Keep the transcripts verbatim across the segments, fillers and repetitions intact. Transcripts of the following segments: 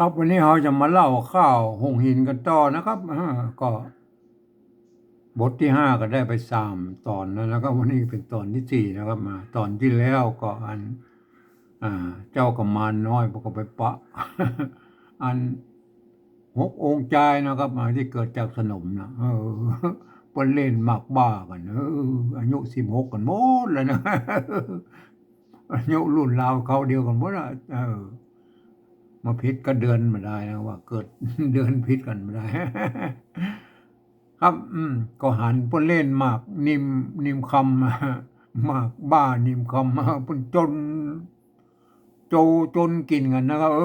ครับ วันนี้เฮาจะมาเล่าข่าวหงส์หินกั๋นต่อนะครับ อ่า ก็บทตี้ห้าก็ได้ไปสามต๋อนแล้วนะครับ วันนี้เป๋นต๋อนตี้สี่นะครับ มา ต๋อนตี้แล้วก็อัน อ่า เจ้ากำมารน้อยเปิ้นก็ไปปะ อัน หกองค์จายนะครับ อ่า ตี้เกิดจากสนมนะ เออ เปิ้นเล่นหมากบ้ากั๋น เออ อายุสิบหกกั๋นหมดแล้วนะ อายุรุ่นราวคราวเดียวกั๋นหมดอะ เออ มาผิดกับเดือนบ่ได้นะ ว่าเกิดเดือนผิดกั๋นบ่ได้ ครับ อืม ก็หันเปิ้นเล่นหมากนิม นิมคำ หมากบ้านิมคำ เปิ้นจน โจ จนกิ๋นกั๋นนะครับ เอ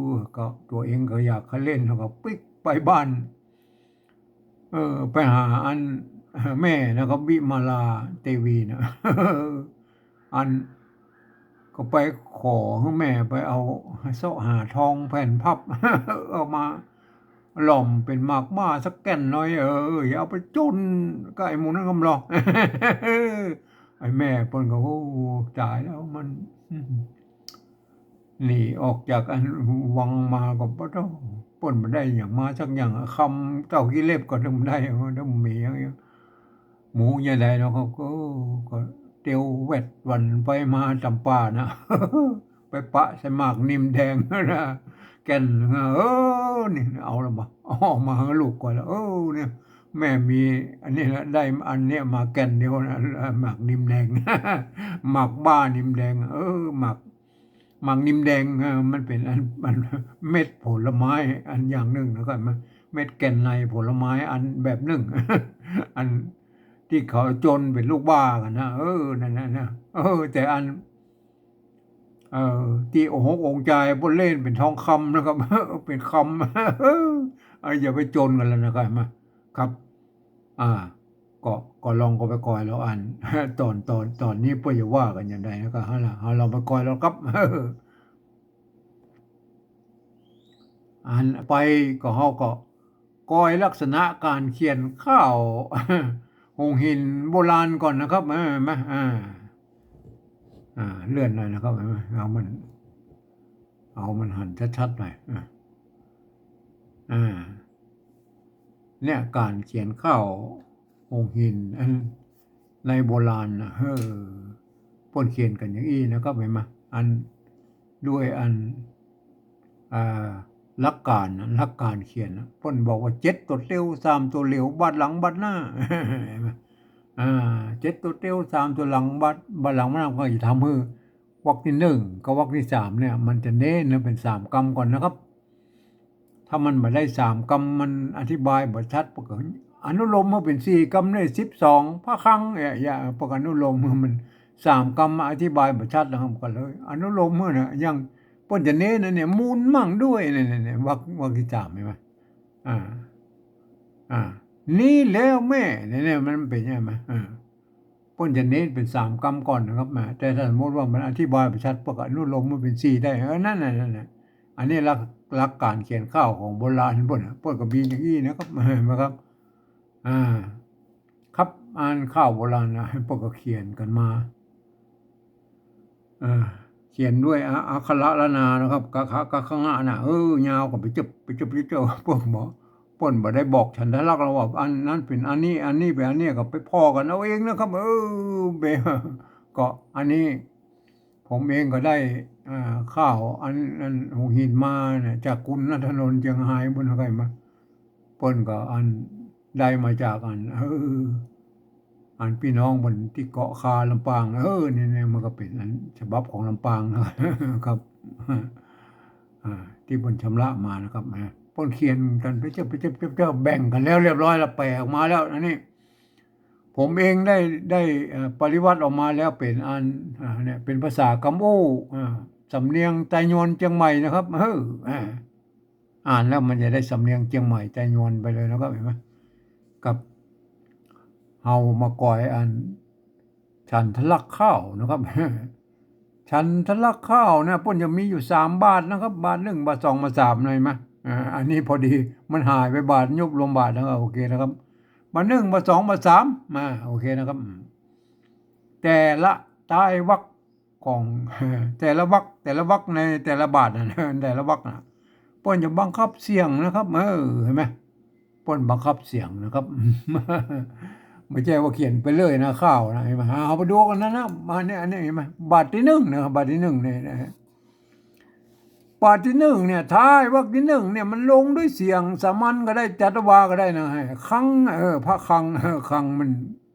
อ ก็ตั๋วเองก็อยากจะเล่น แล้วก็ปิ๊กไปบ้าน เออ ไปหาอัน แม่นะครับ วิมาลาเตวีนะ อัน ก็ไปขอหื้อแม่ไปเอาเสาะหาทองแผ่นพับ เอามาหล่อมเป๋นหมากบ้าสักแก่นหน่อย เออ อย่าเอาไปจนกับไอ้หมู่นั้นกำลอ ไอ้แม่เปิ้นก็ โอ้ ต๋ายแล้วมัน อืม หนีออกจากอันวังมาก็บ่ต้อง เปิ้นบ่ได้หยังมาสักอย่าง คำเต้าขี้เล็บก็บ่ได้ บ่มีหยัง หมู่ยะใดเนาะ เขาก็ ก็เตียวแวดวันไปมาต๋ามป่านะ ไปปะใส่หมากนิมแดงนะ แก่นนะ เออ นี่เอาละบ่ เอาออกมาหื้อลูกก่อนละ เออ เนี่ย แม่มีอันนี้ละ ได้อันเนี้ยมาแก่นเดียวนะ หมากนิมแดง หมากบ้านิมแดง เออ หมาก หมากนิมแดง เออ มันเป๋นอัน อัน เม็ดผลไม้อันอย่างนึ่งนะครับ เม็ดแก่นในผลไม้อันแบบนึ่ง อันตี้เขาจนเป๋นลูกบ้ากั๋นนะ เออ นั่นน่ะนะ เออ แต่อัน เออ ตี้หกองค์จายเปิ้นเล่นเป๋นทองคำนะครับ เป๋นคำ เออ อย่าไปจนกั๋นแล้วนะครับ มา ครับ อ่า ก็ ก็ลองก็ไปกอยแล้วอัน ต๋อน ต๋อน ต๋อนนี้เปิ้นจะว่ากั๋นอย่างใดนะ ก็เฮาละ เฮาลองไปกอยแล้วครับ อันไปก็เฮาก็กอยลักษณะก๋านเขียนข่าวหงส์หินโบราณก่อนนะครับ เออ มา อ่า อ่า เลื่อนหน่อยนะครับ เออ เอามัน เอามันหันชัดๆ หน่อย อ่า อ่า เนี่ย ก๋านเขียนข่าวหงส์หินอันในโบราณนะ เออ เปิ้นเขียนกั๋นอย่างอี้นะครับ หันก่อ อัน ด้วยอัน อ่า หลักก๋านนะ หลักก๋านเขียนนะ เปิ้นบอกว่า เจ็ดตั๋วเตียว สามตั๋วเหลียว บาดหลังบาดหน้า หันก่อ อ่า เจ็ดตั๋วเตียว สามตั๋วหลัง บาด บาดหลังบาดหน้า ก็จะทำหื้อ วรรคตี้นึ่งกับวรรคตี้สามเนี่ย มันจะเน้นเป๋นสามกำก่อนนะครับ ถ้ามันบ่ได้สามกำ มันอธิบายบ่ชัด เปิ้นก็อนุโลมหื้อเป๋นสี่กำเนี่ย สิบสองพระคลัง เนี่ย อย่า เปิ้นก็อนุโลมหื้อมันสามกำ มาอธิบายบ่ชัดนะครับ ก็เลยอนุโลมหื้อนะ อย่างเปิ้นจะเน้นนะเนี่ย มูลมั่งด้วย เนี่ย เนี่ย เนี่ย วรรค วรรคตี้สาม หันก่อ อ่า อ่า นี่แล้วแม่ เนี่ย เนี่ย มันเป๋นใช่ไหม อ่า เปิ้นจะเน้นเป๋นสามกำก่อนนะครับ แหม แต่ถ้าสมมุติว่ามันอธิบายบ่ชัด เปิ้นก็อนุโลมหื้อเป๋นสี่ได้ เออ นั่นน่ะ นั่นน่ะ อันนี้หลัก หลักก๋านเขียนข่าวของโบราณเปิ้นน่ะ เปิ้นก็มีอย่างอี้นะครับ เห็นไหมครับ อ่า ครับ อ่านข่าวโบราณนะ เปิ้นก็เขียนกั๋นมา อ่า เขียนด้วยอะ อักขระล้านนานะครับ กะขะ กะขะงะนะ เออ ยาวก็ไปจึบ ไปจึบ ไปจึบ เปิ้นบอก เปิ้นบ่ได้บอกฉันทลักษณ์หรอกว่า อันนั้นเป๋นอันนี้ อันนี้เป๋นอันนี้ ก็ไปผ่อกั๋นเอาเองนะครับ เออ เป๋น ก็อันนี้ ผมเองก็ได้ อ่า ข่าวอัน อันหงส์หินมาเนี่ย จากคุณณัฐนนท์ เจียงฮาย เปิ้นเอามา เปิ้นก็อันได้มาจากอัน เออ อันปี้น้องเปิ้นตี้เกาะคาลำปาง เออ นี่ นี่ มันก็เป๋นอันฉบับของลำปางนะครับ อ่า ตี้เปิ้นชำระมานะครับ อ่า เปิ้นเขียนกั๋นไปเจ้า ไปเจ้า ไปเจ้า แบ่งกั๋นแล้วเรียบร้อยแล้ว แปลออกมาแล้ว อันนี้ ผมเองได้ ได้ เอ่อ ปริวรรตออกมาแล้วเป๋นอัน อ่า เนี่ย เป๋นภาษากำอู้ อ่า สำเนียงไตยวนเจียงใหม่นะครับ เออ อ่า อ่านแล้วมันจะได้สำเนียงเจียงใหม่ไตยวนไปเลยนะครับ หันก่อ ครับ เฮามากอยอันฉันทลักษณ์ข้าวนะครับ ฉันทลักษณ์ข้าวเนี่ย เปิ้นจะมีอยู่สามบาทนะครับ บาทนึ่ง บาทสอง บาทสาม หันก่อ อ่า อันนี้พอดีมันหายไปบาท ยุบรวมบาทนะครับ โอเคนะครับ บาทนึ่ง บาทสอง บาทสาม มา โอเคนะครับ อืม แต่ละท้ายวรรคของ แต่ละวรรค แต่ละวรรคในแต่ละบาทน่ะ แต่ละวรรคน่ะ เปิ้นจะบังคับเสียงนะครับ เออ หันก่อ เปิ้นบังคับเสียงนะครับ บ่ใจ้ว่าเขียนไปเลยนะ ข่าวนะ หันก่อ เอาไปดูกั๋นนะ นะ มาเนี่ย อันนี้หันก่อ บาทตี้นึ่งนะครับ บาทตี้นึ่งเนี่ยนะ บาทตี้นึ่งเนี่ย ท้ายวรรคตี้นึ่งเนี่ย มันลงด้วยเสียงสามัญก็ได้ จัตวาก็ได้นะ คัง เออ พระคัง เออ คังมัน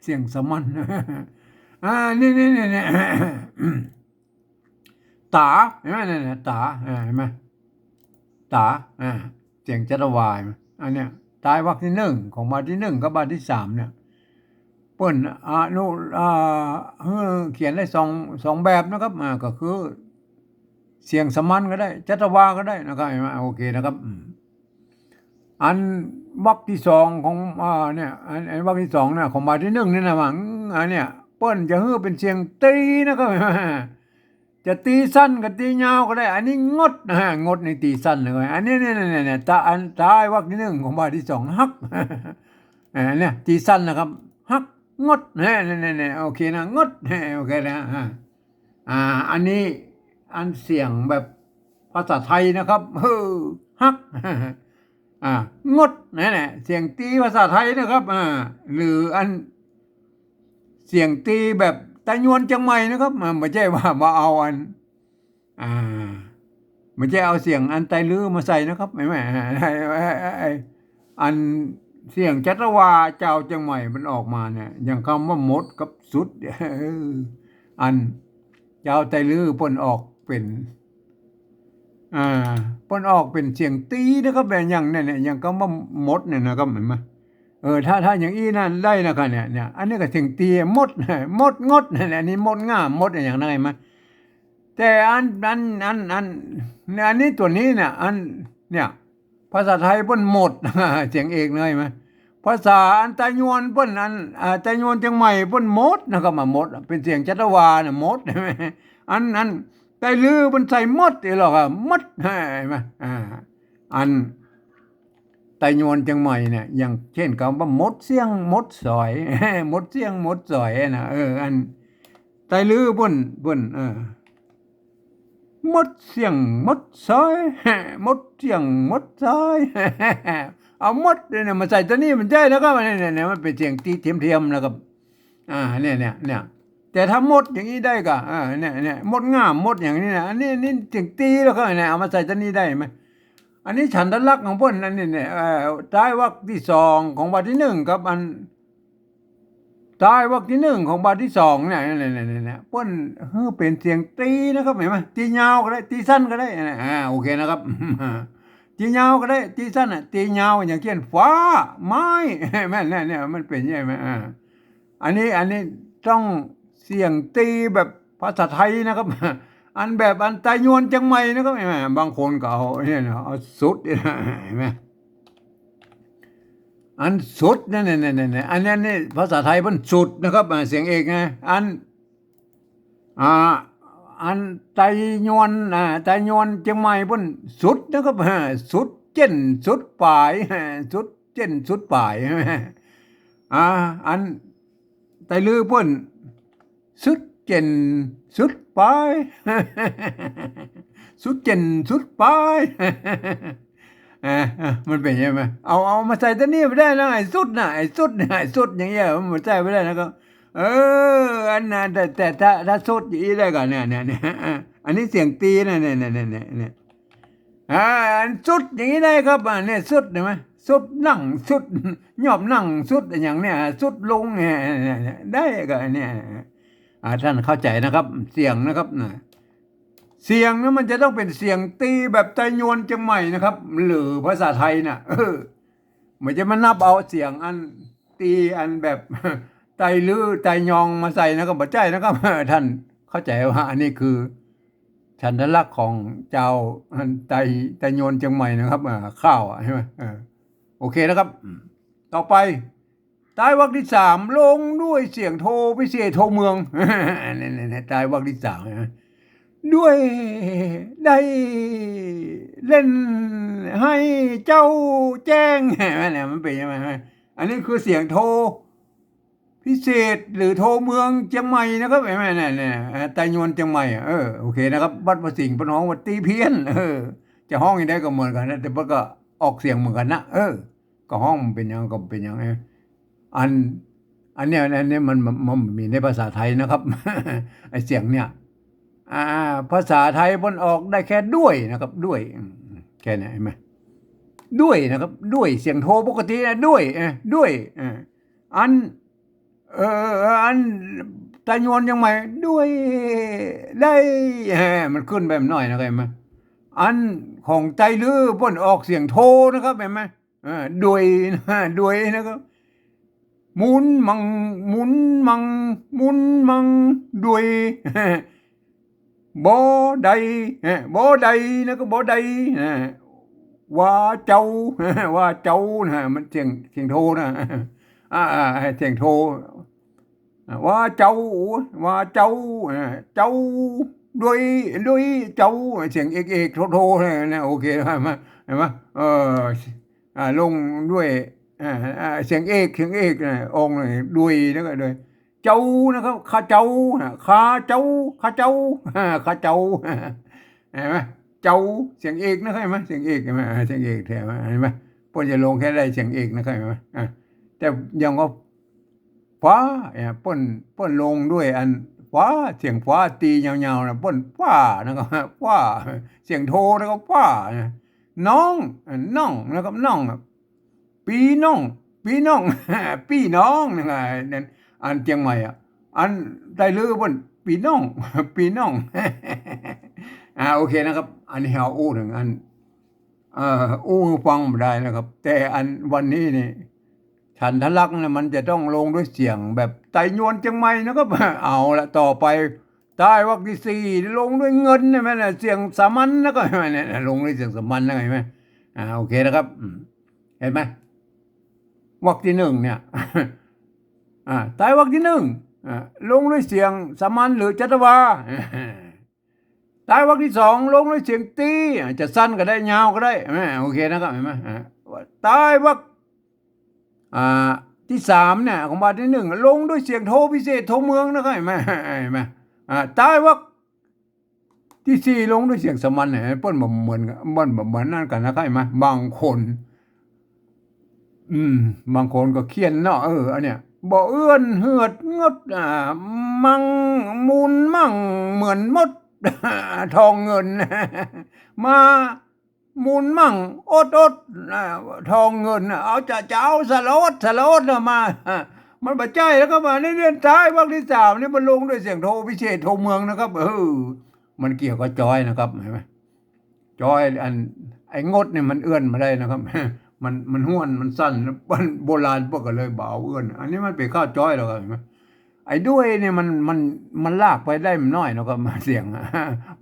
เสียงสามัญ อ่า นี่ นี่ นี่ นี่ ต๋า หันก่อ นี่ นี่ ต๋า อ่า หันก่อ ต๋า อ่า เสียงจัตวา หันก่อ อันเนี้ย ท้ายวรรคตี้นึ่งของบาทตี้นึ่งกับบาทตี้สามเนี่ย เปิ้นอนุ อ่า หื้อเขียนได้สอง สองแบบนะครับ อ่า ก็คือ เสียงสามัญก็ได้ จัตวาก็ได้นะครับ หันก่อ โอเคนะครับ อืม อันวรรคตี้สองของ อ่า เนี่ย อัน อันวรรคตี้สองเนี่ย ของบาทตี้นึ่งเนี่ยนะ ว่า อืม อันเนี้ย เปิ้นจะหื้อเป๋นเสียงตรีนะครับ จะตรีสั้นก็ตรียาวก็ได้ อันนี้งดนะฮะ งดนี่ตรีสั้นเลย อันนี้ เนี่ย เนี่ย เนี่ย ท้า อันท้ายวรรคตี้นึ่งของบาทตี้สอง ฮัก อ่า เนี่ย ตรีสั้นนะครับ ฮัก งด เนี่ย เนี่ย เนี่ย เนี่ย โอเคนะ งด เนี่ย โอเคนะ อ่า อ่า อันนี้ อันเสียงแบบภาษาไทยนะครับ เออ ฮัก อ่า งด นั่นแหละ เสียงตรีภาษาไทยนะครับ อ่า หรืออัน เสียงตรีแบบไตยวนเจียงใหม่นะครับ อ่า บ่ใจ้ว่ามาเอาอัน อ่า บ่ใจ้เอาเสียงอันไตลื้อมาใส่นะครับ หันก่อ อ่า ไอ้ ไอ้ ไอ้ อันเสียงจัตวาจาวเจียงใหม่มันออกมาเนี่ย อย่างกำว่ามดกับสุด เออ อันจาวไตลื้อเปิ้นออกเป๋น อ่า เปิ้นออกเป๋นเสียงตรีนะครับ แบบอย่างเนี่ย เนี่ย อย่างกำว่ามดเนี่ยนะครับ หันก่อ เออ ถ้า ถ้าอย่างอี้นั่นได้นะครับ เนี่ย เนี่ย อันนี้ก็เสียงตรี มด มด งด เนี่ย อันนี้มดง่าม มดอย่างนั้น หันก่อ แต่อัน อัน อัน อัน เนี่ย อันนี้ตั๋วนี้เนี่ย อัน เนี่ย ภาษาไทยเปิ้นหมด เสียงเอกเลย หันก่อ ภาษาอันไตยวนเปิ้นอัน อ่า ไตยวนเจียงใหม่เปิ้นมดนะครับ มามด เป๋นเสียงจัตวานะ มด อัน อันไตลื้อเปิ้นใส่มดอีหรอกอะ มด หันก่อ อ่า อันไตยวนเจียงใหม่เนี่ย อย่างเจ้นกำว่ามดเสี้ยงมดสอย มดเสี้ยงมดสอยนะ เออ อันไตลื้อเปิ้น เปิ้น เออ มดเสี้ยงมดสอย มดเสี้ยงมดสอย เอามดเนี่ยมาใส่ตั๋วนี้มันใจ้นะครับ เนี่ย เนี่ย เนี่ย มันเป๋นเสียงตรีเทียมๆนะครับ อ่า เนี่ย เนี่ย เนี่ย แต่ถ้ามดอย่างอี้ได้ก่ะ อ่า เนี่ย เนี่ย มดง่าม มดอย่างนี้นะ อันนี้ อันนี้เสียงตรีแล้วก็เนี่ย เอามาใส่ตั๋วนี้ได้ไหม อันนี้ฉันทลักษณ์ของเปิ้น อันนี้เนี่ย เอ่อ ท้ายวรรคตี้สองของบาทตี้นึ่งครับ อัน ท้ายวรรคตี้นึ่งของบาทตี้สองเนี่ย เนี่ย เนี่ย เนี่ย เนี่ย เปิ้นหื้อเป๋นเสียงตรีนะครับ หันก่อ ตรียาวก็ได้ ตรีสั้นก็ได้ อ่า โอเคนะครับ ตรียาวก็ได้ ตรีสั้นอะ ตรียาว อย่างเจ้น ฟ้า ไม้ แม่น เนี่ย เนี่ย มันเป๋นใจ้ไหม อ่า อันนี้ อันนี้ต้องเสียงตรีแบบภาษาไทยนะครับ อันแบบอันไตยวนเจียงใหม่นะครับ หันก่อ บางคนก็เอาเนี่ยนะ เอาสุดเนี่ยนะ หันก่อ อันสุดเนี่ย เนี่ย เนี่ย เนี่ย อันนี้นี่ภาษาไทยเปิ้นสุดนะครับ อ่า เสียงเอกนะ อัน อ่า อันไตยวน อ่า ไตยวนเจียงใหม่เปิ้นสุดนะครับ อ่า สุดเจ้นสุดป๋าย สุดเจ้นสุดป๋าย อ่า อันไตลื้อเปิ้น สุดเจ้นสุดป๋าย สุดเจ้นสุดป๋าย อ่ะ อ่ะ มันเป๋นใจ้ไหม เอา เอามาใส่ตั๋วนี้บ่ได้นะ ไอ้สุดน่ะ ไอ้สุดเนี่ย ไอ้สุดอย่างเงี้ย มันใจ้บ่ได้นะก็ เออ อันนั้น แต่ แต่ถ้า ถ้าสุดอย่างอี้ได้ก่ะ เนี่ย เนี่ย เนี่ย อ่ะ อันนี้เสียงตรีนะ เนี่ย เนี่ย เนี่ย เนี่ย อ่า อันสุดอย่างอี้ได้ครับ อ่า เนี่ยสุด หันก่อ สุดนั่งสุด ยอบนั่งสุดอย่างเนี่ย สุดลงเนี่ย เนี่ย เนี่ย ได้ก่ะ เนี่ย อ่า ต้านเข้าใจ๋นะครับ เสียงนะครับนะ เสียงนะมันจะต้องเป๋นเสียงตรีแบบไตยวนเจียงใหม่นะครับ หรือภาษาไทยน่ะ เออ บ่ใจ้มานับเอาเสียงอันตรีอันแบบ ไตลื้อไตยองมาใส่นะก็บ่ใจ้นะครับ ต้านเข้าใจ๋ว่าอันนี้คือฉันทลักษณ์ของจาวอันไต ไตยวนเจียงใหม่นะครับ อ่า ข้าวอะ หันก่อ เออ โอเคนะครับ อืม ต่อไป ท้ายวรรคตี้สาม ลงด้วยเสียงโทพิเศษโทเมือง เนี่ย เนี่ย เนี่ย ท้ายวรรคตี้สาม หันก่อ ด้วยได้เล่นให้เจ้าแจ้ง หันก่อ เนี่ย มันเป๋นใจ้ไหม อันนี้คือเสียงโทพิเศษหรือโทเมืองเจียงใหม่นะครับ หันก่อ เนี่ย เนี่ย อ่า ไตยวนเจียงใหม่อะ เออ โอเคนะครับ วัดพระสิงห์เปิ้นฮ้องว่าตรีเพี้ยน เออ จะฮ้องจะใดก็เหมือนกั๋นนะ แต่เปิ้นก็ออกเสียงเหมือนกั๋นนะ เออ ก็ฮ้องมันเป๋นหยังก็เป๋นหยัง เออ อัน อันเนี้ย อันเนี้ยมัน มัน มันมีในภาษาไทยนะครับ ไอ้เสียงเนี่ย อ่า ภาษาไทยเปิ้นออกได้แค่ด้วยนะครับ ด้วย อืม แค่เนี้ย หันก่อ ด้วยนะครับ ด้วย เสียงโทปกตินะ ด้วย เออ ด้วย เออ อัน เออ อันไตยวนเจียงใหม่ ด้วย ได้ เออ มันขึ้นไปหน้อยนะ หันก่อ อันของไตลื้อเปิ้นออกเสียงโทนะครับ หันก่อ เออ ด้วยนะ ด้วยนะครับ หมุนมัง หมุนมัง หมุนมัง ด้วย บ่ได้ เออ บ่ได้นะ ก็บ่ได้นะ ว่าเจ้า ว่าเจ้านะ มันเสียง เสียงโทนะ อ่า อ่า เสียงโท อ่า ว่าเจ้า ว่าเจ้า อ่า เจ้า ด้วย ด้วย เจ้า เสียงเอก เอก โท โทนะ โอเค หันก่อ หันก่อ เออ อ่า ลงด้วย อ่า อ่า เสียงเอก เสียงเอกนะ ออกเลย ด้วย แล้วก็ด้วย เจ้านะครับ ข้าเจ้านะ ข้าเจ้า ข้าเจ้า อ่า ข้าเจ้า หันก่อ เจ้า เสียงเอกนะ หันก่อ เสียงเอก หันก่อ เสียงเอกแท้ หันก่อ เปิ้นจะลงแค่ได้เสียงเอกนะ หันก่อ อ่า แต่อย่างว่า ฟ้า เนี่ย เปิ้น เปิ้นลงด้วยอัน ฟ้า เสียงฟ้าตียาวๆ นะ เปิ้น ฟ้า นะครับ ฟ้า เสียงโท แล้วก็ ฟ้า นะ น้อง อ่า น้อง นะครับ น้อง อ่ะ ปี้น้อง ปี้น้อง ปี้น้อง นะครับ นั่น อันเจียงใหม่ อ่ะ อันไตลื้อเปิ้น ปี้น้อง ปี้น้อง อ่า โอเคนะครับ อันนี้เฮาอู้เถิงอัน เอ่อ อู้หื้อฟังบ่ได้นะครับ แต่อันวันนี้นี่ ฉันทลักษณ์เนี่ยมันจะต้องลงด้วยเสียงแบบไตยวนเจียงใหม่นะครับ เอาละ ต่อไป ใต้วรรคตี้สี่ ลงด้วยเงิน หันก่อ เสียงสามัญนะครับ เนี่ย ลงด้วยเสียงสามัญนะ หันก่อ อ่า โอเคนะครับ อืม หันก่อ วรรคตี้นึ่งเนี่ย อ่า ใต้วรรคตี้นึ่ง อ่า ลงด้วยเสียงสามัญหรือจัตวา ใต้วรรคตี้สอง ลงด้วยเสียงตี้ อ่า จะสั้นก็ได้ ยาวก็ได้ อ่า โอเคนะครับ หันก่อ อ่า ใต้วรรค อ่า ตี้สามเนี่ย ของบาทตี้นึ่ง ลงด้วยเสียงโทพิเศษโทเมืองนะครับ หันก่อ หันก่อ อ่า ใต้วรรคตี้สี่ ลงด้วยเสียงสามัญ เนี่ย เปิ้นบ่เหมือนกั๋น เปิ้นบ่เหมือนนั่นกั๋นนะครับ หันก่อ บางคน อืม บางคนก็เขียนเนาะ เออ อันเนี้ย บ่เอื้อนเหือดงด อ่า มัง มูลมั่งเหมือนมด ทองเงิน มา มูลมั่งอดอด อ่า ทองเงิน เอาจะ จะเอาสะหลด สะหลดน่ะมา อ่า มันบ่ใจ้แล้วครับ อ่า นี่ นี่ใต้วรรคตี้สามนี่มันลงด้วยเสียงโทพิเศษโทเมืองนะครับ เออ มันเกี่ยวกับจอยนะครับ หันก่อ จอยอัน ไอ้งดเนี่ยมันเอื้อนบ่ได้นะครับ มัน มันห้วน มันสั้น โบราณเปิ้นก็เลยบ่เอาเอื้อน อันนี้มันเป๋นข้าวจอยแล้วครับ หันก่อ ไอ้ด้วยเนี่ยมัน มัน มันลากไปได้บ่น้อยนะครับ เสียง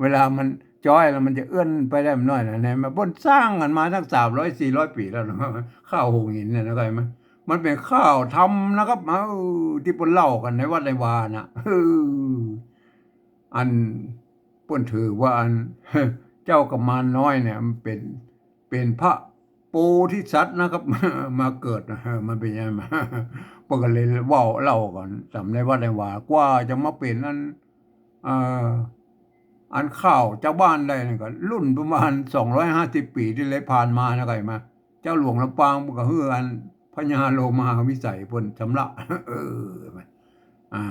เวลามันจอยแล้วมันจะเอื้อนไปได้บ่น้อยนะ เนี่ย มันเปิ้นสร้างกั๋นมาตั้งสามร้อยสี่ร้อยปี๋แล้วนะครับ ข้าวหุงหินเนี่ยนะครับ หันก่อ มันเป๋นข้าวธรรมนะครับ เออ ตี้เปิ้นเล่ากั๋นในวัดในวาน่ะ เออ อันเปิ้นถือว่าอัน เจ้ากุมารน้อยเนี่ยมันเป๋น เป๋นพระโพธิสัตว์นะครับ มาเกิดนะ มันเป๋นยังไงมา เปิ้นก็เลยเว้าเล่ากั๋นต๋ามในวัดในวา กว่าจะมาเป๋นอัน เอ่อ อันข้าวจาวบ้านได้นี่ก็รุ่นประมาณสองร้อยห้าสิบปี๋ตี้เลยผ่านมานะครับ หันก่อ เจ้าหลวงลำปางเปิ้นก็หื้ออันพญาโลมาวิไสเปิ้นชำระ เออ อ่า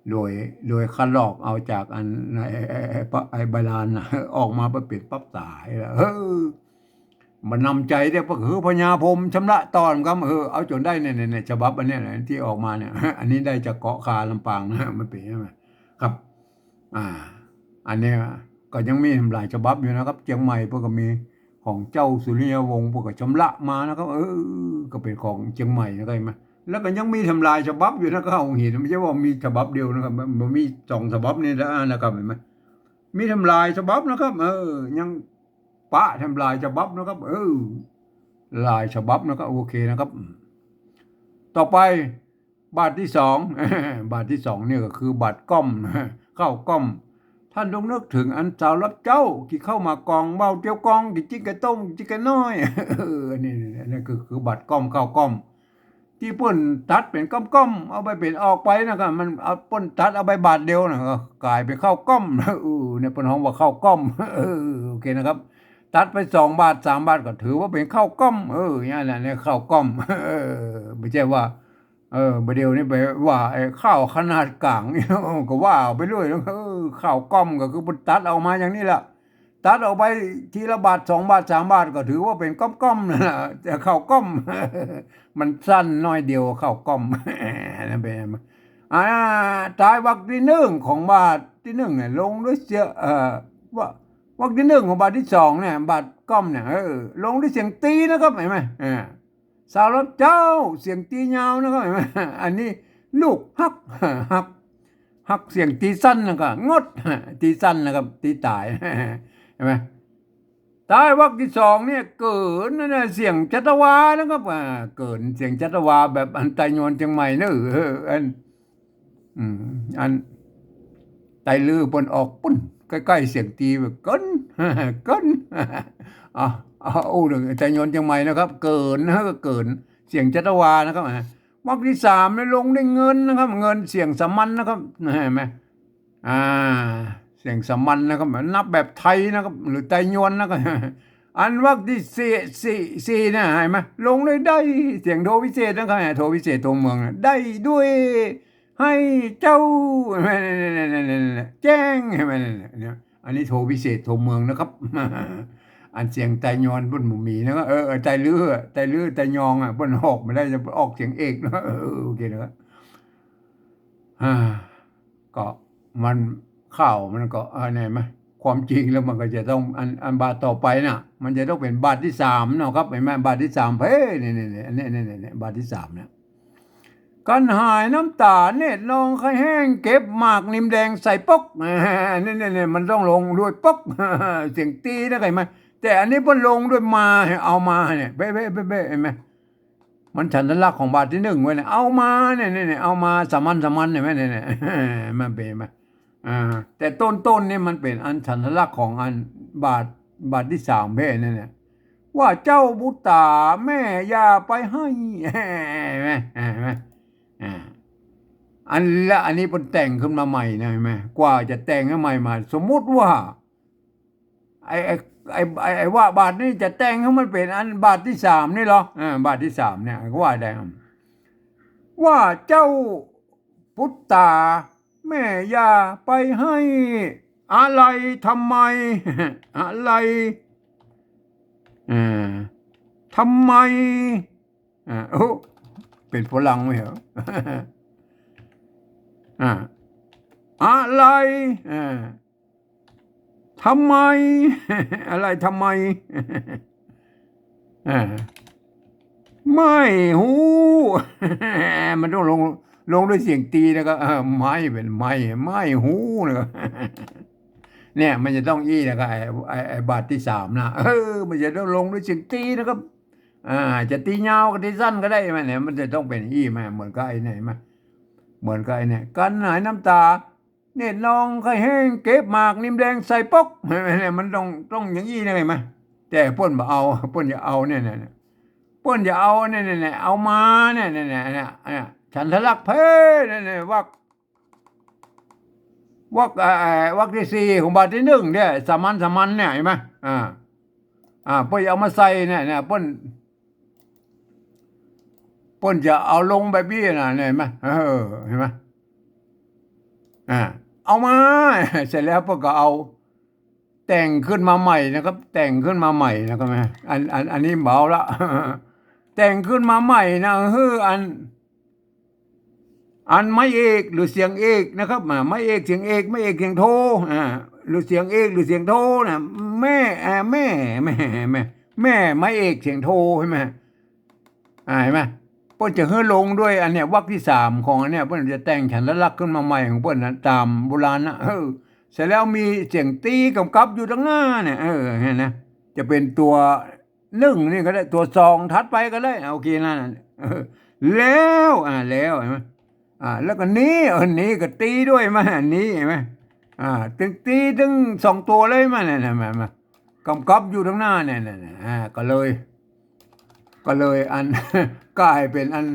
โดย โดยคัดลอกเอาจากอัน ไอ้ ไอ้ ไอ้ ไอ้ใบลานน่ะ ออกมาเป๋นปั๊บต๋ายแล้ว เออ มันนำใจ๋เด้อ ก็คือพญาพรหมชำระต่อเหมือนกั๋น เออ เอาจ๋นได้เนี่ย เนี่ย เนี่ย ฉบับอันเนี้ยนะ ตี้ออกมาเนี่ย อันนี้ได้จากเกาะคาลำปางนะ มันเป๋นยังไงครับ อ่า อันเนี้ยก็ยังมีหลายฉบับอยู่นะครับ เจียงใหม่เปิ้นก็มี ของเจ้าสุริยวงศ์เปิ้นก็ชำระมานะครับ เออ ก็เป๋นของเจียงใหม่นะครับ หันก่อ แล้วก็ยังมีแถมหลายฉบับอยู่นะครับ ข้าวหุงหิน บ่ใจ้ว่ามีฉบับเดียวนะครับ มัน มันมีสองฉบับนี่นะ นะครับ หันก่อ มีแถมหลายฉบับนะครับ เออ ยังปะแถมหลายฉบับนะครับ เออ หลายฉบับนะครับ โอเคนะครับ ต่อไป บาทตี้สอง บาทตี้สองนี่ก็คือบาทก้อม ข้าวก้อม ต้านต้องนึกเถิงอันสาวรับเจ๊า กิ๋นข้าวหมากกอง เว้าเตียวกอง กิ๋นจิ๊กไก่ต้ม กิ๋นจิ๊กไก่น้อย เออ อันนี้ อันนี้คือ คือบาทก้อม ข้าวก้อม ตี้เปิ้นตัดเป๋นก้อมๆ เอาไปเป๋นออกไปนะครับ มันเอา เปิ้นตัดเอาไปบาทเดียวนะ ก็ก๋ายเป๋นข้าวก้อม เออ เนี่ยเปิ้นฮ้องว่าข้าวก้อม เออ โอเคนะครับ ตัดไปสองบาทสามบาทก็ถือว่าเป๋นข้าวก้อม เออ อย่างนั้นแหละ เนี่ย ข้าวก้อม เออ บ่ใจ้ว่า เออ บ่าเดี่ยวนี้ไปว่าไอ้ข้าวขนาดก๋าง ก็ว่าไปเรื่อยนะ เออ ข้าวก้อมก็คือมันตัดเอามาอย่างนี้แหละ ตัดออกไปทีละบาทสองบาทสามบาทก็ถือว่าเป๋นก้อมๆ นั่นแหละ แต่ข้าวก้อม มันสั้นน้อยเดียว ข้าวก้อม นั่นเป๋น อ่า ท้ายวรรคตี้นึ่งของบาทตี้นึ่งเนี่ย ลงด้วยเสียง เอ่อ ว่า วรรคตี้นึ่งของบาทตี้สองเนี่ย บาทก้อมเนี่ย เออ ลงด้วยเสียงตี๋นะครับ หันก่อ อ่า สาวรับเจ้า เสียงตี๋ยาวนะครับ หันก่อ อันนี้ลูกฮัก ฮัก ฮักเสียงตี๋สั้นแล้วก็งด ตี๋สั้นนะครับ ตี๋ต๋าย หันก่อ ท้ายวรรคตี้สองเนี่ย เกิ๋นนะ เสียงชัตวานะครับ อ่า เกิ๋นเสียงชัตวาแบบอันไตยวนเจียงใหม่เนอะ เออ อัน อืม อันไตลื้อเปิ้นออกปุ้น ใก้ๆ เสียงตี๋แบบเกิ๋น เกิ๋น อ่ะ อ่ะ อู้เถิงไตยวนเจียงใหม่นะครับ เกิ๋นนะ ก็เกิ๋น เสียงชัตวานะครับ อ่ะ วรรคตี้สามเนี่ยลงด้วยเงินนะครับ เงินเสียงสามัญนะครับ หันก่อ อ่า เสียงสามัญนะครับ นับแบบไทยนะครับ หรือไตยวนนะครับ อันวรรคตี้สี่ สี่ สี่เนี่ย หันก่อ ลงด้วยได้ เสียงโทพิเศษนะครับ โทพิเศษโทเมืองนะ ได้ด้วย ให้เจ้า แจ้ง หันก่อ เนี่ย อันนี้โทพิเศษโทเมืองนะครับ อันเสียงไตยวนเปิ้นบ่มีนะครับ เออ เออ ไตลื้อ ไตลื้อ ไตยองอ่ะ เปิ้นออกบ่ได้ จะออกเสียงเอกนะ เออ โอเคนะครับ อ่า ก็มัน ข่าวมันก็ เออ เนี่ย หันก่อ ความจริงแล้วมันก็จะต้อง อัน อันบาทต่อไปน่ะ มันจะต้องเป๋นบาทตี้สามเนาะครับ หันก่อ บาทตี้สาม เฮ้ย เนี่ย เนี่ย เนี่ย อันนี้ เนี่ย เนี่ย เนี่ย บาทตี้สามเนี่ย กันหายน้ำต๋า เนตรนองไข้แห้ง เก็บหมากนิมแดงใส่ป๊อก เนี่ย เนี่ย เนี่ย มันต้องลงด้วยป๊อก เสียงตี๋นะ หันก่อ แต่อันนี้เปิ้นลงด้วยมา เอามาเนี่ย เบ้ เบ้ เบ้ เบ้ หันก่อ มันฉันทลักษณ์ของบาทตี้นึ่งไว้เนี่ย เอามาเนี่ย เนี่ย เนี่ย เอามา สามัญ สามัญ หันก่อ เนี่ย เนี่ย มันเป๋นมา อ่า แต่ต้นๆ นี่มันเป๋นอันฉันทลักษณ์ของอันบาท บาทตี้สามเบ้เนี่ย เนี่ย ว่าเจ้าบุตต๋าแม่อย่าไปให้ หันก่อ หันก่อ อ่า อันละ อันนี้เปิ้นแต่งขึ้นมาใหม่นะ หันก่อ กว่าจะแต่งขึ้นใหม่มา สมมุติว่า ไอ้ ไอ้ ไอ้ ไอ้ ไอ้ว่าบาทนี้จะแต่งให้มันเป๋นอันบาทตี้สามนี่เหรอ อ่า บาทตี้สามเนี่ย ก็ว่าได้ ว่าเจ้าบุตต๋าแม่อย่าไปให้ อะไร ทำไม อะไร อ่า ทำไม อ่า โอ้ เป๋นฝรั่งไหมเหรอ อ่า อะไร อ่า ทำไม อะไร ทำไม อ่า ไม่ฮู้ มันต้องลง ลงด้วยเสียงตี๋นะครับ เออ ไม่ เป๋นไม่ ไม่ฮู้นะครับ เนี่ย มันจะต้องอี้นะครับ ไอ้ ไอ้ ไอ้บาทตี้สามนะ เออ มันจะต้องลงด้วยเสียงตี๋นะครับ อ่า จะตี๋ยาวก็ตี๋สั้นก็ได้ มันเนี่ย มันจะต้องเป๋นอี้มา เหมือนกับไอ้เนี่ย หันก่อ เหมือนกับไอ้เนี่ย กันหายน้ำต๋า เนตรนองไข้แห้ง เก็บหมากนิมแดงใส่ป๊อก เนี่ย มันต้อง ต้องอย่างอี้นะ หันก่อ แต่เปิ้นบ่เอา เปิ้นจะเอาเนี่ย เนี่ย เนี่ย เปิ้นจะเอาเนี่ย เนี่ย เนี่ย เอามาเนี่ย เนี่ย เนี่ย เนี่ย เนี่ย ฉันทลักษณ์เพ่เนี่ย เนี่ย วรรค วรรค เอ่อ วรรคตี้สี่ของบาทตี้นึ่งเนี่ย สามัญ สามัญเนี่ย หันก่อ อ่า อ่า เปิ้นเอามาใส่เนี่ย เนี่ย เปิ้น เปิ้นจะเอาลงแบบนี้นะ เนี่ย หันก่อ เออ หันก่อ อ่า เอามา เสร็จแล้วเปิ้นก็เอา แต่งขึ้นมาใหม่นะครับ แต่งขึ้นมาใหม่นะครับ อัน อัน อันนี้เบาละ แต่งขึ้นมาใหม่นะ คืออัน อันไม้เอกหรือเสียงเอกนะครับ อ่า ไม้เอกเสียงเอก ไม้เอกเสียงโท อ่า หรือเสียงเอกหรือเสียงโทนะ แม่ อ่า แม่ แม่ แม่ แม่ไม้เอกเสียงโท หันก่อ อ่า หันก่อ เปิ้นจะหื้อลงด้วยอันเนี้ย วรรคตี้สามของอันเนี้ย เปิ้นจะแต่งฉันทลักษณ์ขึ้นมาใหม่ของเปิ้นนะ ต๋ามโบราณนะ เออ เสร็จแล้วมีเสียงตี๋ก๋ำกับอยู่ตังหน้าเนี่ย เออ หันก่อ จะเป๋นตั๋วนึ่งนี่ก็ได้ ตั๋วสองถัดไปก็ได้ โอเค นั่นน่ะ เออ แล้ว อ่า แล้ว หันก่อ อ่า แล้วก็นี้ เออ นี้ก็ตี๋ด้วย หันก่อ นี้ หันก่อ อ่า ตึงตี๋ตึงสองตั๋วเลย หันก่อ เนี่ย เนี่ย มา มา ก๋ำกับอยู่ตังหน้าเนี่ย เนี่ย เนี่ย อ่า ก็เลย ก็เลยอัน ก๋ายเป๋นอัน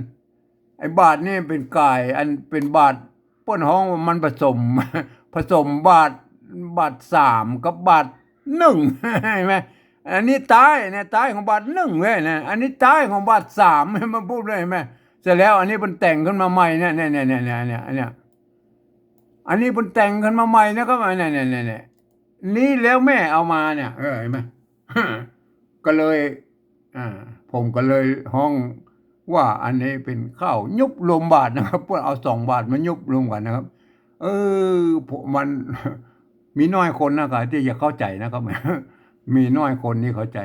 ไอ้บาทนี่เป๋นก๋ายอันเป๋นบาท เปิ้นฮ้องว่ามันผสม ผสมบาท บาทสามกับบาทนึ่ง หันก่อ หันก่อ อันนี้ต๊ายเนี่ย ต๊ายของบาทนึ่งเว้ยนะ อันนี้ต๊ายของบาทสาม มันพูดเลย หันก่อ เสร็จแล้วอันนี้เปิ้นแต่งขึ้นมาใหม่เนี่ย เนี่ย เนี่ย อันนี้เปิ้นแต่งขึ้นมาใหม่นะครับ เนี่ย เนี่ย เนี่ย เนี่ย นี่แล้วแม่เอามาเนี่ย เออ หันก่อ ก็เลย อ่า ผมก็เลยฮ้องว่าอันนี้เป๋นข้าวยุบรวมบาทนะครับ เปิ้นเอาสองบาทมายุบรวมกั๋นนะครับ เออ ผม มัน มีน้อยคนนะครับตี้จะเข้าใจ๋นะครับ มีน้อยคนตี้เข้าใจ๋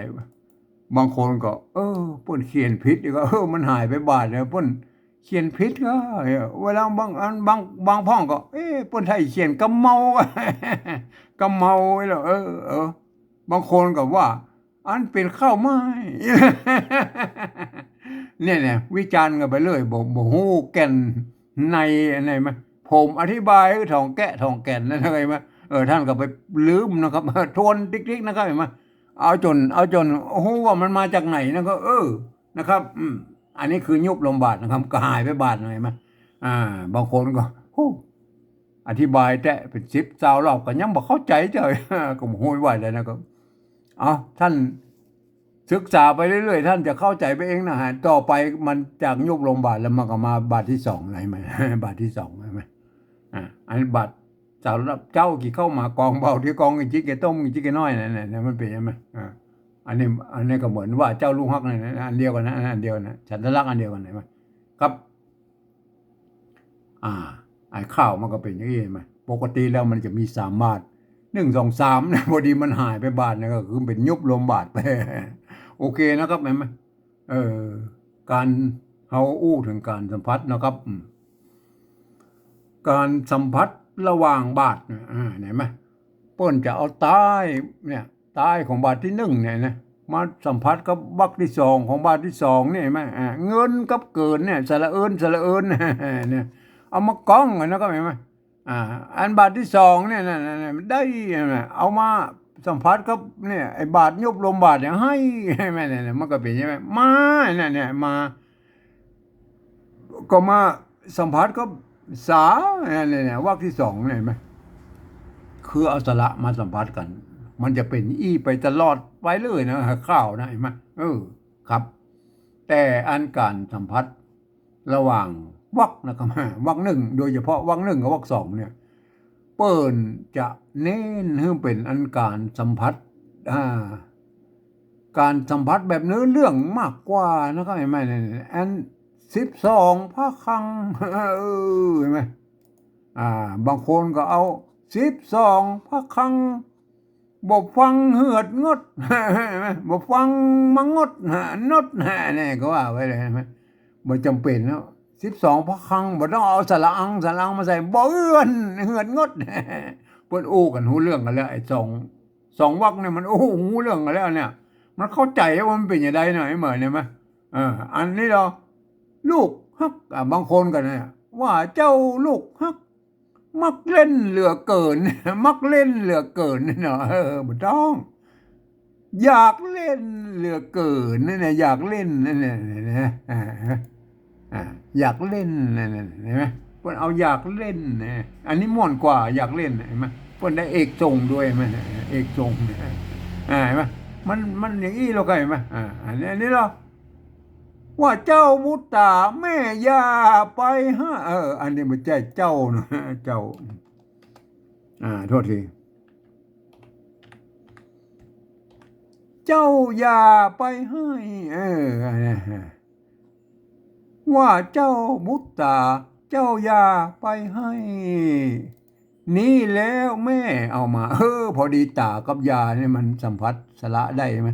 บางคนก็ เออ เปิ้นเขียนผิด ก็ เออ มันหายไปบาทแล้ว เปิ้นเขียนผิดก็ เออ เวลาบางอัน บาง บางพ่องก็ เอ๊ะ เปิ้นใส่เขียนกำเมา กำเมาไว้แล้ว เออ เออ บางคนก็ว่า อันเป๋นข้าวไม้ เนี่ย เนี่ย วิจารณ์กั๋นไปเรื่อย บ่ บ่ฮู้แก่นในอันไหนมา ผมอธิบายหื้อถ่องแก่นถ่องแก่นนะ หันก่อ เออ ต้านก็ไปลืมนะครับ ทวนติ๊กๆ นะครับ หันก่อ เอาจ๋น เอาจ๋นฮู้ว่ามันมาจากไหนนะ ก็ เออ นะครับ อืม อันนี้คือยุบรวมบาทนะครับ ก็หายไปบาทนึ่ง หันก่อ อ่า บางคนก็ ฮู้ อธิบายแต๊เป๋นสิบซาวรอบก็ยังบ่เข้าใจ๋เจ้า ก็บ่ฮู้ว่าจะไหนนะ ก็ เอา ต้านศึกษาไปเรื่อยๆ ต้านจะเข้าใจ๋ไปเองนะฮะ ต่อไปมันจากยุบรวมบาทแล้วมันก็มาบาทตี้สอง หันก่อ บาทตี้สอง หันก่อ อ่า อันนี้บาทสาวรอบเจ้า กี่เข้ามากองเบาตี้กอง กี่จิ๊กกี่ต้ม กี่จิ๊กกี่น้อย นั่นแหละ มันเป๋นหันก่อ อ่า อันนี้ อันนี้ก็เหมือนว่าเจ้าลูกฮักนั่นนะ อันเดียวกั๋นนะ อันเดียวกั๋นนะ ฉันทลักษณ์อันเดียวกั๋น หันก่อ ครับ อ่า ไอ้ข้าวมันก็เป๋นอย่างนี้ หันก่อ ปกติแล้วมันจะมีสามบาท นึ่ง สอง สาม นะ พอดีมันหายไปบาทนึ่ง ก็คือเป๋นยุบรวมบาทไป โอเคนะครับ หันก่อ เออ ก๋านเฮาอู้เถิงก๋านสัมผัสนะครับ อืม ก๋านสัมผัสระหว่างบาทเนี่ย อ่า หันก่อ เปิ้นจะเอาต๊ายเนี่ย ต๊ายของบาทตี้นึ่งเนี่ยนะ มาสัมผัสกับวรรคตี้สองของบาทตี้สองเนี่ย หันก่อ อ่า เงินกับเกินเนี่ย สระเอิญ สระเอิญ เนี่ย เอามาก้องกั๋นนะครับ หันก่อ อ่า อันบาทตี้สองเนี่ย นั่น นั่น นั่น ได้ หันก่อ เอามาสัมผัสกับเนี่ย ไอ้บาทยุบรวมบาทเนี่ย ไห้ หันก่อ เนี่ย เนี่ย มันก็เป๋นใช่ไหม มา เนี่ย เนี่ย มา ก็มาสัมผัสกับสา เนี่ย เนี่ย วรรคตี้สองเนี่ย หันก่อ คือเอาสระมาสัมผัสกั๋น มันจะเป๋นอี้ไปตลอดไปเลยนะ ข้าวนะ หันก่อ เออ ครับ แต่อันก๋านสัมผัสระหว่างวรรคนะครับ วรรคนึ่ง โดยเฉพาะวรรคนึ่งกับวรรคสองเนี่ย เปิ้นจะเน้นหื้อเป๋นอันก๋านสัมผัส อ่า ก๋านสัมผัสแบบเนื้อเรื่องมากกว่านะครับ หันก่อ อันสิบสองพระคลัง เออ หันก่อ อ่า บางคนก็เอาสิบสองพระคลัง บ่ฟังเหือดงด หันก่อ บ่ฟังมางด หะ นด หะ เนี่ย ก็ว่าไปเลย หันก่อ บ่จ๋ำเป๋นแล้ว สิบสองพระคลัง บ่ต้องเอาสระอัง สระอังมาใส่ บ่เอื้อน เหือดงด เปิ้นอู้กั๋นฮู้เรื่องกั๋นแล้ว ไอ้สอง สองวรรคเนี่ยมันอู้ฮู้เรื่องกั๋นแล้วเนี่ย มันเข้าใจ๋ว่ามันเป๋นจะไดเนาะ ไอ้เหมยเนี่ย หันก่อ เออ อันนี้เหรอ ลูกฮัก อ่ะ บางคนก็เนี่ย ว่าเจ้าลูกฮัก มักเล่นเหลือเกิน มักเล่นเหลือเกินเนาะ เออ บ่ต้อง อยากเล่นเหลือเกินนั่นแหละ อยากเล่นนั่นแหละ นะ อ่า อ่า อยากเล่นนั่นแหละ หันก่อ เปิ้นเอาอยากเล่นนะ อันนี้ม่วนกว่า อยากเล่น หันก่อ เปิ้นได้เอกส่งด้วย หันก่อ เอกส่ง อ่า หันก่อ มัน มันอย่างอี้แล้วก็ หันก่อ อ่า อันนี้ อันนี้เหรอ ว่าเจ้าบุตตาแม่อย่าไปหา เออ อันนี้บ่ใจ้เจ้านะ เจ้า อ่า โทษที เจ้าอย่าไปให้ เออ อันนี้ ว่าเจ้าบุตตา เจ้าอย่าไปให้ นี่แล้วแม่เอามา เออ พอดีตากับยาเนี่ยมันสัมผัสสระได้ไหม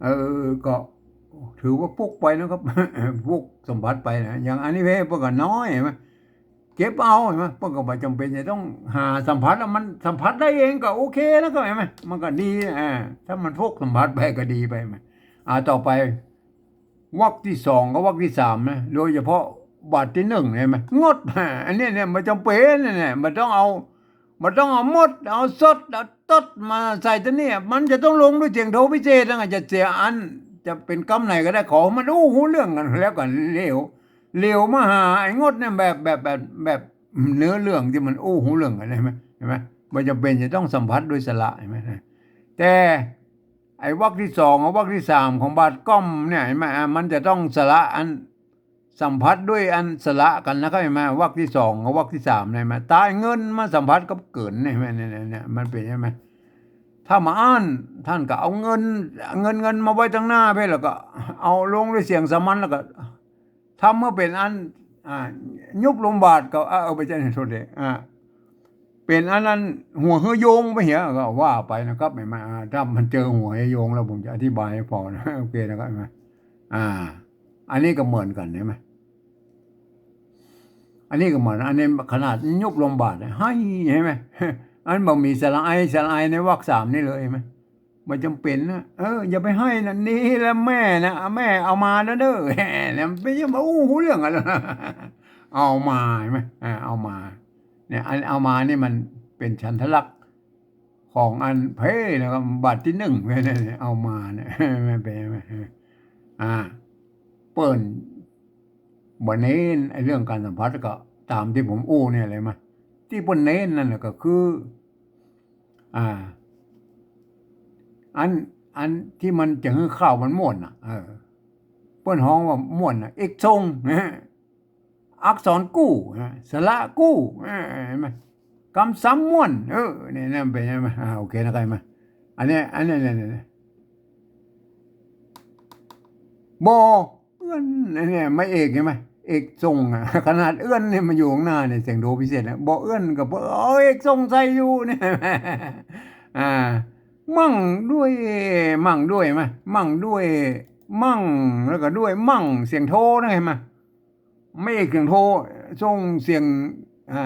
เออ ก็ถือว่าปุ๊กไปนะครับ ปุ๊กสัมผัสไปนะ อย่างอันนี้เพ่เปิ้นก็น้อย หันก่อ เก็บเอา หันก่อ เปิ้นก็บ่จ๋ำเป๋นจะต้องหาสัมผัส แล้วมันสัมผัสได้เองก็โอเคนะครับ หันก่อ มันก็ดี อ่า ถ้ามันปุ๊กสัมผัสไปก็ดีไป หันก่อ อ่า ต่อไป วรรคตี้สองกับวรรคตี้สามนะ โดยเฉพาะบาทตี้นึ่ง หันก่อ งด อันนี้เนี่ยบ่จ๋ำเป๋นเนี่ย บ่ต้องเอา บ่ต้องเอาหมด เอาสด เอาตดมาใส่ตี้นี่ มันจะต้องลงด้วยเสียงโทพิเศษนะ จะเสียอัน จะเป๋นกำไหนก็ได้ ขอมันอู้ฮู้เรื่องกั๋นแล้วกั๋น เหลว เหลวมาหาไอ้งดเนี่ย แบบ แบบ แบบ แบบเนื้อเรื่องตี้มันอู้ฮู้เรื่องกั๋น หันก่อ หันก่อ บ่จ๋ำเป๋นจะต้องสัมผัสด้วยสระ หันก่อ แต่ ไอ้วรรคตี้สองกับวรรคตี้สามของบาทก้อมเนี่ย หันก่อ อ่า มันจะต้องสละอันสัมผัสด้วยอันสละกั๋นนะครับ หันก่อ วรรคตี้สองกับวรรคตี้สามเนี่ย หันก่อ ตายเงินมาสัมผัสกับเกิ๋นเนี่ย หันก่อ เนี่ย เนี่ย เนี่ย มันเป๋นใช่ไหม ถ้ามาอั้น ต้านก็เอาเงิน เงิน เงินมาไว้ตังหน้าเพ่น แล้วก็เอาลงด้วยเสียงสามัญ แล้วก็ ทำเมื่อเป๋นอัน อ่า ยุบลมบาทก็ เออ เออ บ่ใจ้ โทษที อ่า เป๋นอันนั้นหัวหื้อโยงไปเหีย ก็ว่าไปนะครับ หันก่อ อ่า ถ้ามันเจอหัวหื้อโยงแล้วผมจะอธิบายหื้อผ่อนะ โอเคนะครับ หันก่อ อ่า อันนี้ก็เหมือนกั๋น หันก่อ อันนี้ก็เหมือน อันนี้ขนาดยุบลมบาทนะหื้อ หันก่อ อันบ่มีสระไอ สระไอในวรรคสามนี่เลย หันก่อ บ่จ๋ำเป๋นนะ เออ อย่าไปหื้อนะ นี่แหละแม่นะ แม่เอามาแล้วเน่อ เนี่ย มันเป๋นจะมาอู้ฮู้เรื่องกั๋น เอามา หันก่อ อ่า เอามา เนี่ย อันเอามานี่มันเป๋นฉันทลักษณ์ของอันเพ่นะครับ บาทตี้นึ่ง เนี่ย เอามาเนี่ย มันเป๋น อ่า เปิ้นบ่เน้นไอ้เรื่องก๋านสัมผัส ก็ต๋ามตี้ผมอู้เนี่ยเลยมา ตี้เปิ้นเน้นนั่นน่ะก็คือ อ่า อัน อันตี้มันจะหื้อข้าวมันม่วนน่ะ เออ เปิ้นฮ้องว่าม่วนน่ะ เอกส่งนะ อักษรกู้นะ สระกู้ เออ หันก่อ กำซ้ำม่วน เออ เนี่ย นั่นเป๋นใช่ไหม อ่า โอเคนะครับ หันก่อ อันนี้ อันนี้ เนี่ย เนี่ย เนี่ย บ่ เอื้อน เนี่ย ไม้เอก หันก่อ เอกส่งอะ ขนาดเอื้อนเนี่ยมันอยู่ตังหน้าเนี่ย เสียงโทพิเศษนะ บ่เอื้อนก็บ่ เอาเอกส่งใส่อยู่เนี่ย อ่า มั่งด้วย มั่งด้วย หันก่อ มั่งด้วย มั่ง แล้วก็ด้วย มั่ง เสียงโทนะ หันก่อ ไม้เอกเสียงโท ส่งเสียง อ่า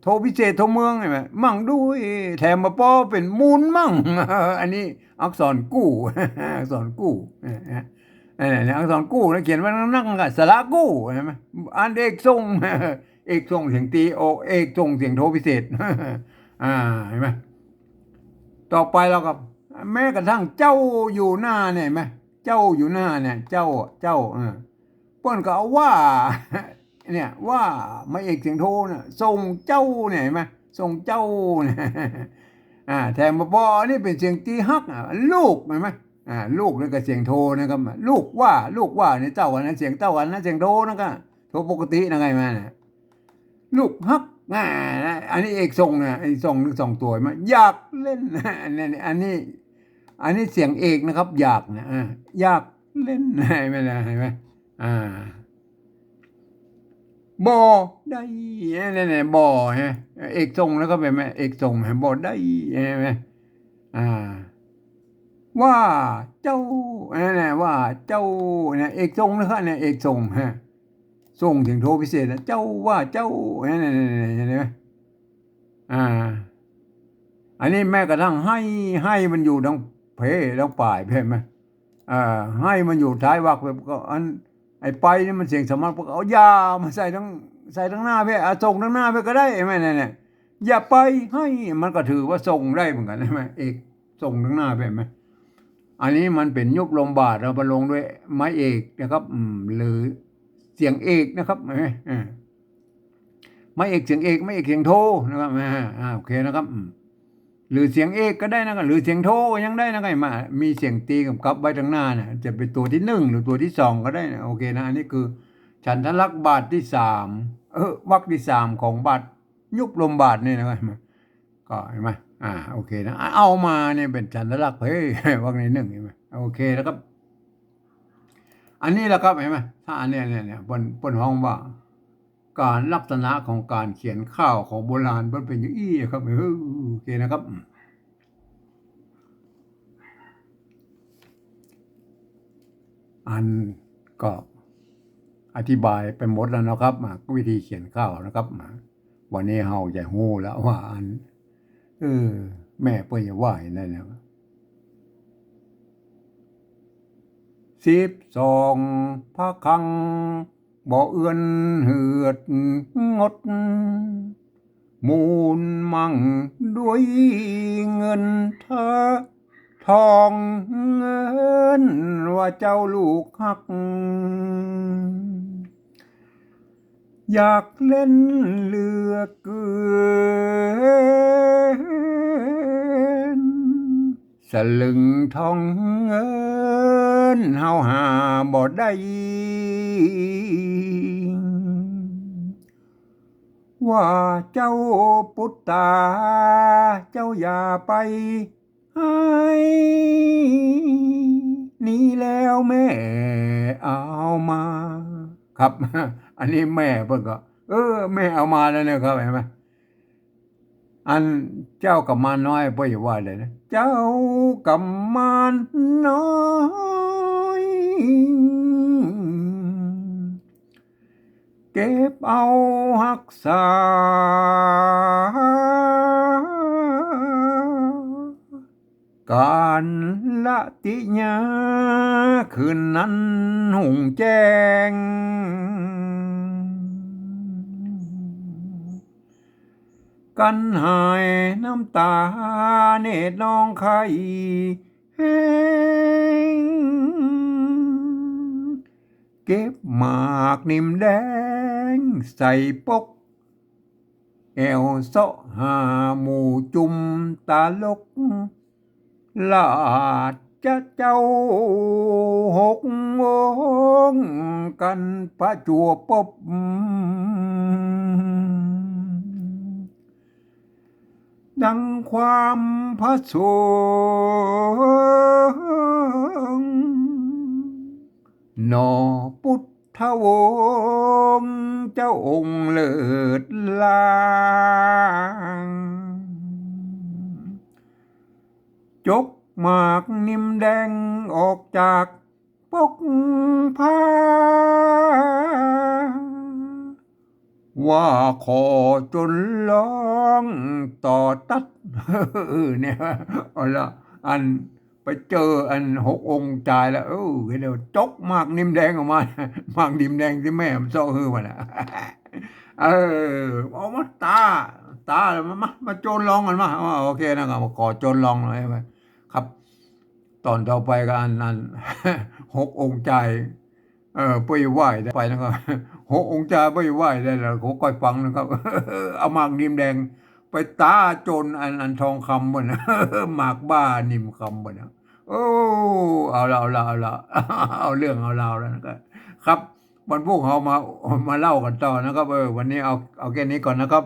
โทพิเศษ โทเมือง หันก่อ มั่งด้วย แถมมาปอเป๋นมูลมั่ง อันนี้อักษรกู้ อักษรกู้ เออ เออ อักษรกู้นะ เขียนไว้นักๆ ก็สระกู้ หันก่อ อันเอกส่ง เอกส่งเสียงตี โอ เอกส่งเสียงโทพิเศษ อ่า หันก่อ ต่อไปเราก็ แม้กระทั่งเจ้าอยู่หน้าเนี่ย หันก่อ เจ้าอยู่หน้าเนี่ย เจ้า เจ้า เออ เปิ้นก็เอาว่า เนี่ย ว่า ไม้เอกเสียงโทน่ะ ส่งเจ้าเนี่ย หันก่อ ส่งเจ้าเนี่ย อ่า แถมมาปออันนี้เป๋นเสียงตีฮักอะ ลูก หันก่อ อ่า ลูกนี่ก็เสียงโทนะครับ ลูกว่า ลูกว่าเนี่ยเต้ากั๋นนะ เสียงเต้ากั๋นนะ เสียงโทนะก็ โทปกตินะ ไงมาเนี่ย ลูกฮัก อ่า อันนี้เอกส่งนะ ไอ้ส่ง ส่งตั๋วมา อยากเล่น อันนี้ อันนี้ อันนี้เสียงเอกนะครับ อยากนะ อ่า อยากเล่น หันก่อ หันก่อ อ่า บ่ได้ เนี่ย เนี่ย บ่ ฮะ เอกส่งแล้วก็เป๋นไม้เอกส่ง ฮะ บ่ได้ หันก่อ อ่า ว่าเจ้า เนี่ย เนี่ย ว่าเจ้า เนี่ย เอกส่งนะครับ เนี่ย เอกส่ง ฮะ ส่งเสียงโทพิเศษนะ เจ้า ว่าเจ้า เนี่ย เนี่ย เนี่ย เนี่ย หันก่อ อ่า อันนี้แม้กระทั่งไฮ ไฮมันอยู่ตังเพ ตังป๋ายเพ หันก่อ อ่า ไฮมันอยู่ท้ายวรรค แบบก็อัน ไอ้ไปนี่มันเสียงสามัญ ปอเอาอย่ามาใส่ตัง ใส่ตังหน้าเพ อ่ะ ส่งตังหน้าเพก็ได้ หันก่อ เนี่ย เนี่ย อย่าไปไฮ มันก็ถือว่าส่งได้เหมือนกั๋น หันก่อ เอกส่งตังหน้าเพ หันก่อ อันนี้มันเป๋นยุบลมบาท เรามาลงด้วยไม้เอกนะครับ อืม หรือเสียงเอกนะครับ หันก่อ อ่า ไม้เอกเสียงเอก ไม้เอกเสียงโทนะครับ อ่า อ่า โอเคนะครับ อืม หรือเสียงเอกก็ได้นะครับ หรือเสียงโทก็ยังได้นะครับ หันก่อ มีเสียงตีกำกับไว้ตังหน้านะ จะเป๋นตั๋วตี้นึ่งหรือตั๋วตี้สองก็ได้นะ โอเคนะ อันนี้คือฉันทลักษณ์บาทตี้สาม เออ วรรคตี้สามของบาทยุบลมบาทนี่นะครับ ก็หันก่อ อ่า โอเคนะ เอามาเนี่ยเป๋นฉันทลักษณ์ เฮ้ย วรรคตี้นึ่ง หันก่อ โอเคนะครับ อันนี้แหละครับ หันก่อ ถ้าอันเนี้ย เนี่ย เนี่ย เปิ้น เปิ้นฮ้องว่า ก๋านลักษณะของก๋านเขียนข่าวของโบราณเปิ้นเป๋นอย่างอี้ครับ เออ โอเคนะครับ อันก็อธิบายไปหมดแล้วนะครับ อ่า วิธีเขียนข่าวนะครับ อ่า วันนี้เฮาจะฮู้แล้วว่าอัน เออ แม่เปิ้นจะว่าอย่างนั้นนะ สิบสองพระคลัง บ่เอื่อนเหือดงด มูลมั่งด้วยเงินทะ ทองเงินว่าเจ้าลูกฮัก อยากเล่นเหลือเกิน สลึงทองเงินเฮาหาบ่ได้ ว่าเจ้าปุตตา เจ้าอย่าไปให้ นี้แล้วแม่เอามา ครับ อันนี้แม่เปิ้นก็ เออ แม่เอามาแล้วนะครับ หันก่อ อันเจ้ากุมารน้อยเปิ้นว่าใดนะ เจ้ากุมารน้อย เก็บเอาฮักษา ก๋าละติยา คืนนั้นหุงแจ้ง กันหายน้ำตา เนตรนองไข้แฮง เก็บหมากนิมแดงใส่ปก แอ่วเซาะหาหมู่จุมตลก ราชเจ้าหกองค์ กันประจวบปบ ดังความประสงค์ หน่อปุทธวงศ์เจ้าองค์เลิศล้าง จกหมากนิมแดงออกจากปกผ้า ว่าขอจนลองต่อตัด เออ เนี่ย เอาละ อันไปเจออันหกองค์จายแล้ว เออ เดี๋ยวจกหมากนิมแดงออกมา หมากนิมแดงตี้แม่มันเซาะหื้อมันน่ะ เออ เอามาต๋า ต๋าแล้วมา มา มาโจรลองกั๋นมา ว่าโอเคนะ ก็ขอโจรลองหน่อย ครับ ต๋อนต่อไปก็อัน อัน หกองค์จาย เออ เปิ้นไหว้ได้ไปนะครับ หกองค์จายเปิ้นไหว้ได้แล้ว ผมก้อยฟังนะครับ เอาหมากนิมแดงไปต๋าโจรอัน อันทองคำเปิ้น หมากบ้านิมคำเปิ้นนะ โอ้ เอาละ เอาละ เอาละ เอาเรื่องเอาราวแล้วนะครับ วันพุธเฮามา มาเล่ากั๋นต่อนะครับ เออ วันนี้เอา เอาแค่นี้ก่อนนะครับ